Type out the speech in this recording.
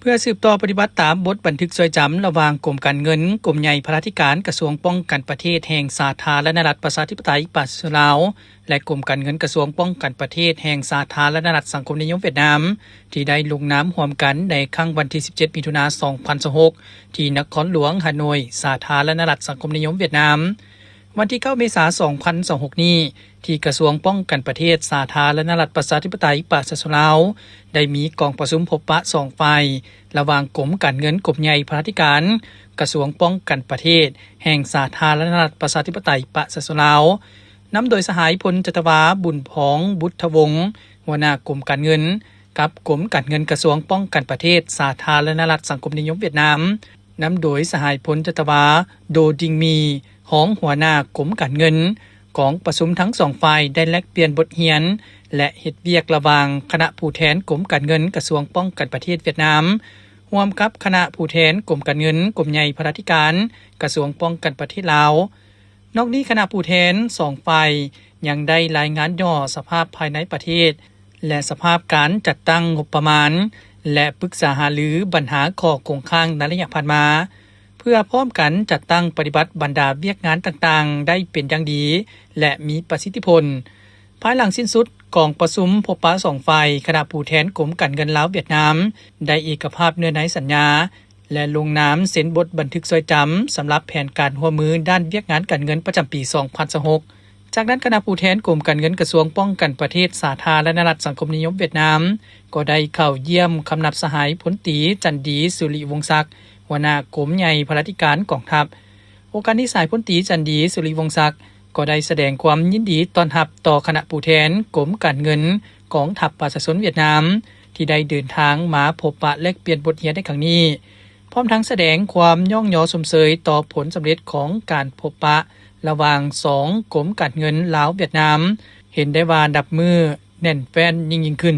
ເພື່ອສືບຕໍ່ປະຕິບັດຕາມບົດບັນທຶກຊ່ວຍຈຳ ລະຫວ່າງກົມການເງິນ ກົມໃຫຍ່ພະລາທິການ ກະຊວງປ້ອງກັນປະເທດແຫ່ງສາທາລະນະລັດປະຊາທິປະໄຕປະຊາຊົນລາວ ແລະ ກົມການເງິນກະຊວງປ້ອງກັນປະເທດແຫ່ງສາທາລະນະລັດສັງຄົມນິຍົມຫວຽດນາມ ທີ່ໄດ້ລົງນາມຮ່ວມກັນໃນຄັ້ງວັນທີສິບເຈັດ ມິຖຸນາ ສອງພັນຊາວຫົກ ທີ່ນະຄອນຫຼວງຮາໂນຍ ສາທາລະນະລັດສັງຄົມນິຍົມຫວຽດນາມ. ວັນທີເກົ້າ ເມສາ ສອງພັນຊາວຫົກນີ້ ທີ່ກະຊວງປ້ອງກັນປະເທດສາທາລະນະລັດປະຊາທິປະໄຕປະຊາຊົນລາວ ໄດ້ມີກອງປະຊຸມພົບປະສອງຝ່າຍ ລະຫວ່າງກົມການເງິນ ກົມໃຫຍ່ພະລາທິການ ກະຊວງປ້ອງກັນປະເທດແຫ່ງສາທາລະນະລັດປະຊາທິປະໄຕປະຊາຊົນລາວ ນຳໂດຍສະຫາຍ ພົນຈັດຕະວາ ບຸນພອງ ບຸດທະວົງ ຫົວໜ້າກົມການເງິນ ກັບກົມການເງິນກະຊວງປ້ອງກັນປະເທດສາທາລະນະລັດສັງຄົມນິຍົມຫວຽດນາມ ນຳໂດຍສະຫາຍ ພົນຈັດຕະວາ ໂດດິງມີ ຮອງຫົວໜ້າກົມການເງິນ. ກອງປະຊຸມທັງສອງຝ່າຍໄດ້ແລກປ່ຽນບົດຮຽນ ແລະ ເຮັດວຽກລະຫວ່າງຄະນະຜູ້ແທນກົມການເງິນກະຊວງປ້ອງກັນປະເທດຫວຽດນາມ ຮ່ວມກັບຄະນະຜູ້ແທນກົມການເງິນ ກົມໃຫຍ່ພະລາທິການ ກະຊວງປ້ອງກັນປະເທດລາວ. ນອກນີ້ຄະນະຜູ້ແທນສອງຝ່າຍຍັງໄດ້ລາຍງານຫຍໍ້ສະພາບພາຍໃນປະເທດ ແລະ ສະພາບການຈັດຕັ້ງງົບປະມານ ແລະ ປຶກສາຫາລືບັນຫາຂໍ້ຄົງຄ້າງໃນໄລຍະຜ່ານມາ ເພື່ອພ້ອມກັນຈັດຕັ້ງປະຕິບັດບັນດາວຽກງານຕ່າງໆໄດ້ເປັນຢ່າງດີ ແລະ ມີປະສິດທິຜົນ. ພາຍຫຼັງສິ້ນສຸດກອງປະຊຸມພົບປະສອງຝ່າຍ, ຄະນະຜູ້ແທນກົມການເງິນລາວຫວຽດນາມ ໄດ້ເອກກະພາບເນື້ອໃນສັນຍາ ແລະ ລົງນາມເຊັນບົດບັນທຶກຊ່ວຍຈຳ ສຳລັບແຜນການຮ່ວມມືດ້ານວຽກງານການເງິນປະຈຳປີສອງພັນຊາວຫົກ. ຈາກນັ້ນ, ຄະນະຜູ້ແທນກົມການເງິນກະຊວງປ້ອງກັນປະເທດສາທາລະນະລັດສັງຄົມນິຍົມຫວຽດນາມ ກໍໄດ້ເຂົ້າຢ້ຽມຄຳນັບສະຫາຍ ພົນຕີ ຈັນດີ ສຸລິວົງສັກ ຫົວໜ້າກົມໃຫຍ່ພະລາທິການກອງທັບ. ໂອກາດນີ້, ສະຫາຍ ພົນຕີ ຈັນດີ ສຸລິວົງສັກ ກໍໄດ້ສະແດງຄວາມຍິນດີຕ້ອນຮັບຕໍ່ຄະນະຜູ້ແທນກົມການເງິນກອງທັບປະຊາຊົນຫວຽດນາມ ທີ່ໄດ້ເດີນທາງມາພົບປະແລກປ່ຽນບົດຮຽນໃນຄັ້ງນີ້, ພ້ອມທັງສະແດງຄວາມຍ້ອງຍໍຊົມເຊີຍຕໍ່ຜົນສຳເລັດຂອງການພົບປະລະຫວ່າງສອງກົມການເງິນລາວຫວຽດນາມ, ເຫັນໄດ້ວ່ານັບມື້ແໜ້ນແຟ້ນຍິ່ງໆຂຶ້ນ.